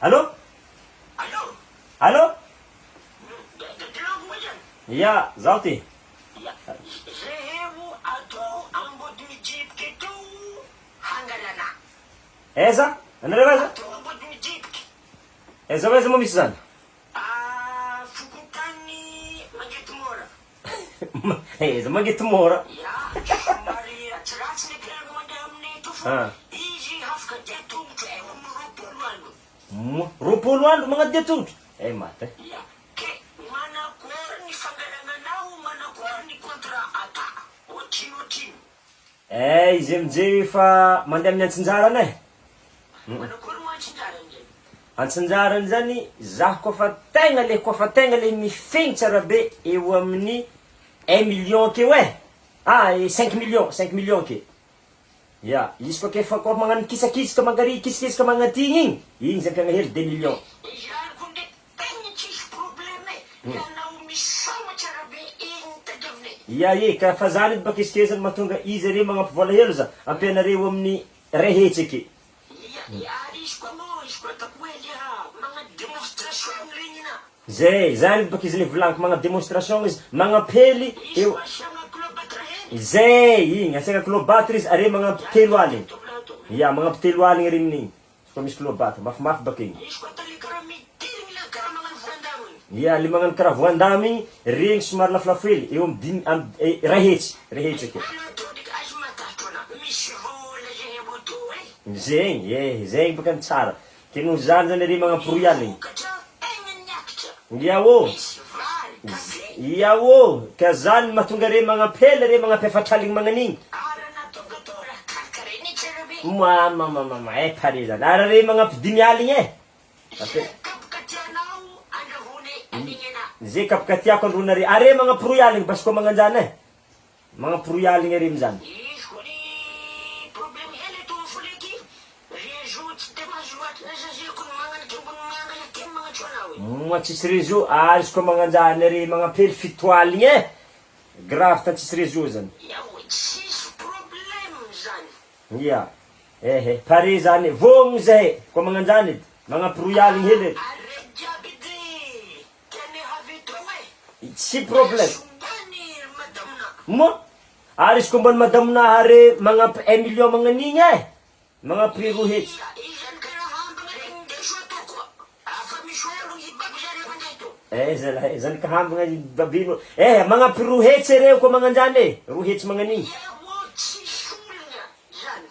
Allô? Allô? Ya, zaho ty. Aiza? Anareo aiza? Aiza ho aiza moa misy zany? Fokontany Mangetomora. Aiza Mangetomora? Ya, somary ratsiratsy ny toerana mandeha aminay eto fa izy hafaka dia tongotra eo amin'ny 20 andro. Moa, 20 andro magnadia tongotra? Eh maty eh. Ya, ke manakory ny fangalana anao, manakory ny contrat ata, otrino otrino. Eh izy amizay efa mandeha amin'ny antsinjarany eh. Manakory moa antsinjarany zay? Antsinjarany zany, zaho koa fa tegna le koa fa tegna le mifegny tsara be eo amin'ny un million akeo eh, ah 5 millions, 5 millions ake, ya, izy koa ke fa koa magnano mikisakisaka mangary kisakisaka magnatigny igny, igny zay ampiagna hely 2 millions. Izany ko ndraiky tegna tsisy problème e, ianao misaoma tsara be igny tadiavinay. Ya e, ka fa zany edy baka izy ke zany mahatonga izy are magnampy vola hely za, ampianareo amin'ny 100 ake. Ia, ary izy koa moa, izy koa ataoko hoe leha magnano démonstration regny na. Zay, zany edy baka izy le volaniko, magnano démonstration izy, magnampy hely Izy eo. koa asiagna cléopâtre hely. Zay, igny, asiagna cléopâtre izy are magnampy 30. Ataovy raha ataovy. Ya, magnampy 30 are amin'igny, izy koa misy cléopâtre, mafimafy baka igny. Izy koa atao le karaha mitirigny le karaha magnano voandamo igny. Ya, le magnano karaha voandamo igny, regny somary lafolafo hely, eo amy dimy am- 100, 100 akeo. Anao tô ndraiky azo matahotra anao, misy vola zay moto e. Zegny, eh, zegny baka ny tsara. Ke noho zany zany are magnampy 2 aligny. Vokatra tegna niakatra. Ia ô. Misy vary, kafe. Ia ô, ka zany mahatonga are magnampy hely are magnampy 40 magnan'igny. Ary anao tonga tô raha karakaraina tsara be. Mamamamama, eh pare zany. Ary are magnampy 5 aligny eh. Zay kapoka tianao andrahoanay amignana. Zay kapoka tiako androanare. Are magnampy 2 aligny basy koa magnanjany eh. Magnampy 2 aligny are amizany. Izy koa ny problème hely eto amin'ny foleky, réseau tsy de mahazo loatra na zazeko ny magnaniky ambony manga le tena magnantso anao e. Moa tsisy réseau, ary izy koa magnanjany are magnampy hely 7 aligny eh. Grave tan tsisy réseau zany. Yaoe, tsisy problème zany. Ia, ehe, pare zany, vogno zahay, koa magnanjany edy, magnampy 2 aligny hely edy. Ary reo jiaby edy tianay havy eto e. Tsy problème. Sombany ry madamona. Moa, ary izy koa mbany madamona are magnampy 1 million magnan'igny eh, magnampy 200. Ia, izany karaha hambagna regny ndeso atao koa. Afa misy olo hibaby zareo mandeha eto. Eh zalahy, zany ka hambagna babino, eh magnampy 200 reo koa magnanjany e, 200 magnan'igny. Ia ô, tsisy olagna zany.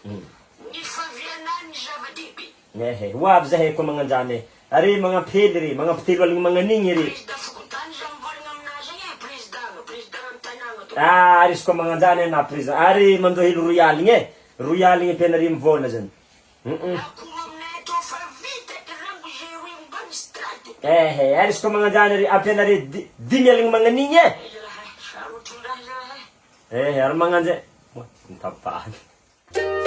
Ny favianà ny zava-dehibe. Ehe, ho avy zahay koa magnanjany e. Are magnampy hely re, magnampy 30 magnan'igny re. Président fokontany za mivolagna aminazy igny e, président, président amy tanàgna to. Ah, ary izy koa magnanjany ana président, ary mandoa hely 2 aligny e, 2 aligny ampianare mivola zany. Lakoro aminay ato fa vita rambo zay hoe mbany stade. Ehe, ary izy koa magnanjany are ampianare 5 aligny magnan'igny e. Aiza raha, sarotry ny raha zalahy. Ehe, ary magnanja, mitapahana.